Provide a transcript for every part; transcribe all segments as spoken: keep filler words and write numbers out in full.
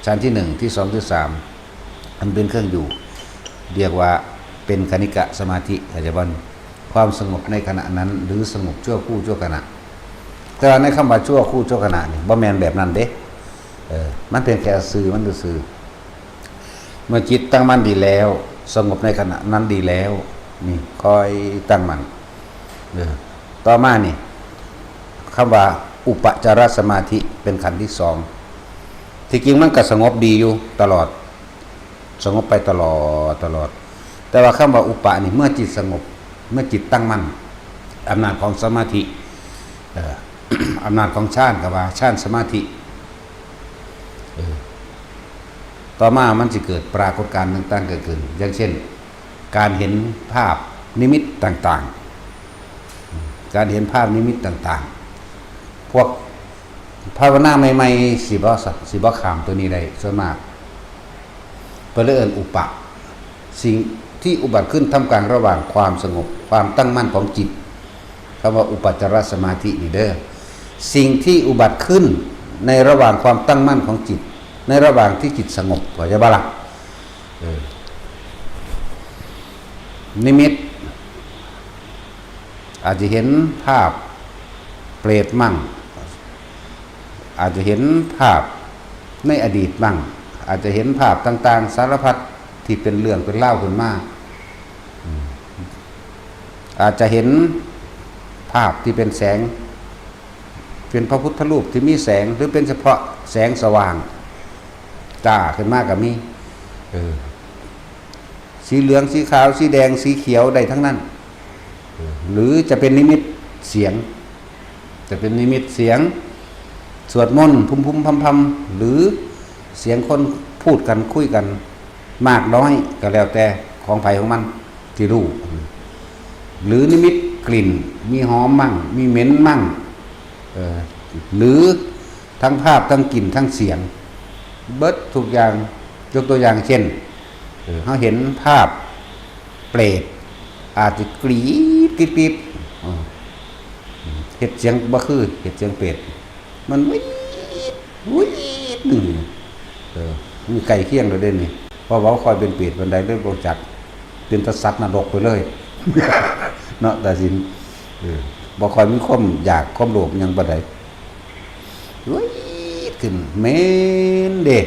ชั้นที่หนึ่ง ที่สอง ที่สาม อันเป็นเครื่องอยู่ เรียกว่าเป็นคณิกะสมาธิ เข้าใจบ่ ความสงบในขณะนั้น หรือสงบชั่วครู่ชั่วขณะ แต่ว่าในคำว่าชั่วครู่ชั่วขณะนี่บ่แม่นแบบนั้นเด้ เออ มันเป็นแค่ซื่อมันซื่อ เมื่อจิตตั้งมั่นดีแล้ว สงบในขณะนั้นดีแล้ว นี่ค่อยตั้งมั่น เออ ต่อมานี่ คำว่าอุปจารสมาธิเป็นขั้นที่สอง ที่จริงมันก็สงบดีอยู่ตลอด สงบไปตลอดตลอด แต่ว่าคำว่าอุปะนี่ เมื่อจิตสงบ เมื่อจิตตั้งมั่น อำนาจของสมาธิ เอ่อ อำนาจของฌานก็ว่าฌานสมาธิ เออ ต่อมามันสิเกิดปรากฏการณ์ต่างๆเกิดขึ้น อย่างเช่น การเห็นภาพนิมิตต่างๆ การเห็นภาพนิมิตต่างๆ พวกภาวนาใหม่ๆ สิบ่ สิบ่ข้ามตัวนี้ได้ ส่วนมาก เพิ่นเลยเอิ้นอุปะ สิ่งที่อุบัติขึ้นท่ามกลางระหว่างความสงบ ความตั้งมั่นของจิต คำว่าอุปจารสมาธินี่เด้อ สิ่งที่อุบัติขึ้นในระหว่างความตั้งมั่นของจิต ในระหว่างที่จิตสงบ เข้าใจบ่ล่ะ เออ นิมิต อาจจะเห็นภาพเปรตมั่ง อาจจะเห็นภาพในอดีตมั่ง อาจจะเห็นภาพต่างๆ สารพัดที่เป็นเรื่องเป็นราวขึ้นมา อืม อาจจะเห็นภาพที่เป็นแสง เป็นพระพุทธรูปที่มีแสง หรือเป็นเฉพาะแสงสว่างจ้าขึ้นมาก็มี เออ สีเหลือง สีขาว สีแดง สีเขียว ได้ทั้งนั้น เออ หรือจะเป็นนิมิตเสียง จะเป็นนิมิตเสียง สวดมนต์พุมพุมพำพำ หรือเสียงคนพูดกันคุยกัน มากน้อยก็แล้วแต่ของไผของมันที่รู้ หรือนิมิตกลิ่น มีหอมมั่ง มีเหม็นมั่ง เออ หรือทั้งภาพ ทั้งกลิ่น ทั้งเสียง เบิดทุกอย่าง ยกตัวอย่างเช่น เออ เฮาเห็นภาพเปรต อาจจะกรี๊ดกรี๊ดกรี๊ด เออ เฮ็ดเสียงบ่คือ เฮ็ดเสียงเปรต มันวีดวีดหนึ่ง เออ มีใกล้เคียงแล้วเด้นี่ เพราะว่าบ่ค่อยเป็นเปรตปานใดเลย บ่จัก เป็นตาสัตว์นรกไปเลย เนาะ ตาสิน เออ บ่ค่อยมีความอยากความโลภหยังปานใด วีดขึ้น เหม็นเด้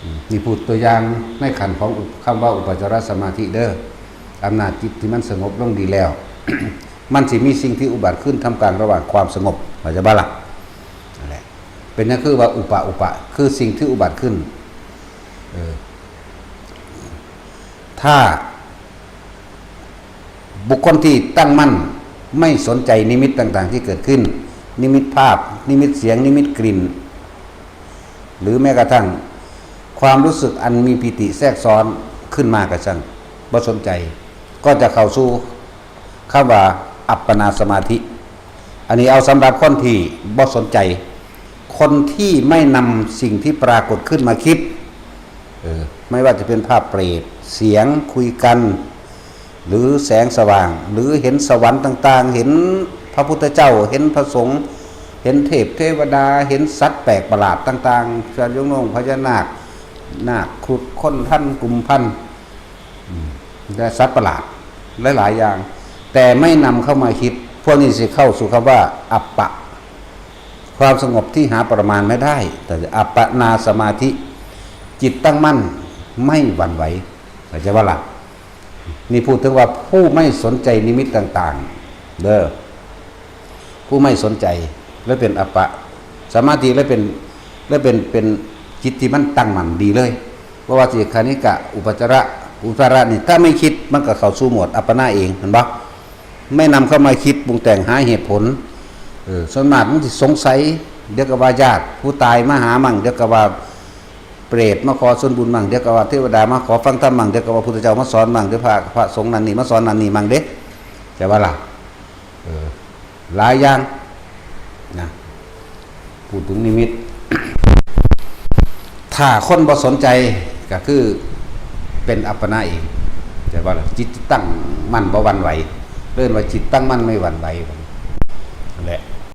อืม นี่พูดตัวอย่างในขั้นของอุป- คำว่าอุปจารสมาธิเด้อ อำนาจจิตที่มันสงบลงดีแล้ว มันสิมีสิ่งที่อุบัติขึ้นท่ามกลางระหว่างความสงบ เข้าใจบ่ล่ะ นั่นแหละ เป็นหยังคือว่าอุปะ อุปะ คือสิ่งที่อุบัติขึ้น เออ ถ้าบุคคลที่ตั้งมั่นไม่สนใจนิมิตต่างๆที่เกิดขึ้น นิมิตภาพ นิมิตเสียง นิมิตกลิ่น หรือแม้กระทั่งความรู้สึกอันมีปีติแทรกซ้อนขึ้นมาก็ช่าง บ่สนใจ ก็จะเข้าสู่คำว่าอัปปนาสมาธิ อันนี้เอาสำหรับคนที่บ่สนใจ คนที่ไม่นำสิ่งที่ปรากฏขึ้นมาคิด เออ ไม่ว่าจะเป็นภาพเปรต เสียงคุยกัน หรือแสงสว่าง หรือเห็นสวรรค์ต่างๆ เห็นพระพุทธเจ้า เห็นพระสงฆ์ เห็นเทพเทวดา เห็นสัตว์แปลกประหลาดต่างๆ สัตว์ยงนงพญานาค นาคครุฑ คนทัน กุมภัณฑ์ อืม และสัตว์ประหลาดหลายๆอย่าง แต่ไม่นำเข้ามาคิด พวกนี้สิเข้าสู่คำว่าอัปปะ ความสงบที่หาประมาณไม่ได้ แต่อัปปนาสมาธิ จิตตั้งมั่นไม่หวั่นไหว เข้าใจบ่ล่ะ นี่พูดถึงว่าผู้ไม่สนใจนิมิตต่างๆ เด้อ ผู้ไม่สนใจ และเป็นอัปปะ สมาธิ และเป็น และเป็น เป็นจิตที่มันตั้งมั่นดีเลย เพราะว่าสิคณิกะ อุปจาระ อุปจาระนี่ ถ้าไม่คิดมันก็เข้าสู่โหมดอัปปนาเอง เห็นบ่ ไม่นำเข้ามาคิดปรุงแต่งหาเหตุผล เออ ส่วนมากมันสิสงสัย เดี๋ยวก็ว่าญาติผู้ตายมาหามั่ง เดี๋ยวก็ว่าเปรตมาขอส่วนบุญมั่ง เดี๋ยวก็ว่าเทวดามาขอฟังธรรมมั่ง เดี๋ยวก็ว่าพุทธเจ้ามาสอนมั่ง เดี๋ยวพระ พระสงฆ์นั่นนี่มาสอนนั่นนี่มั่งเด้ แต่ว่าล่ะ เออ หลายอย่างนะ พูดถึงนิมิต ถ้าคนบ่สนใจก็คือเป็นอัปปนาเอง แต่ว่าจิตตั้งมั่นบ่หวั่นไหว เรียกว่าจิตตั้งมั่นไม่หวั่นไหว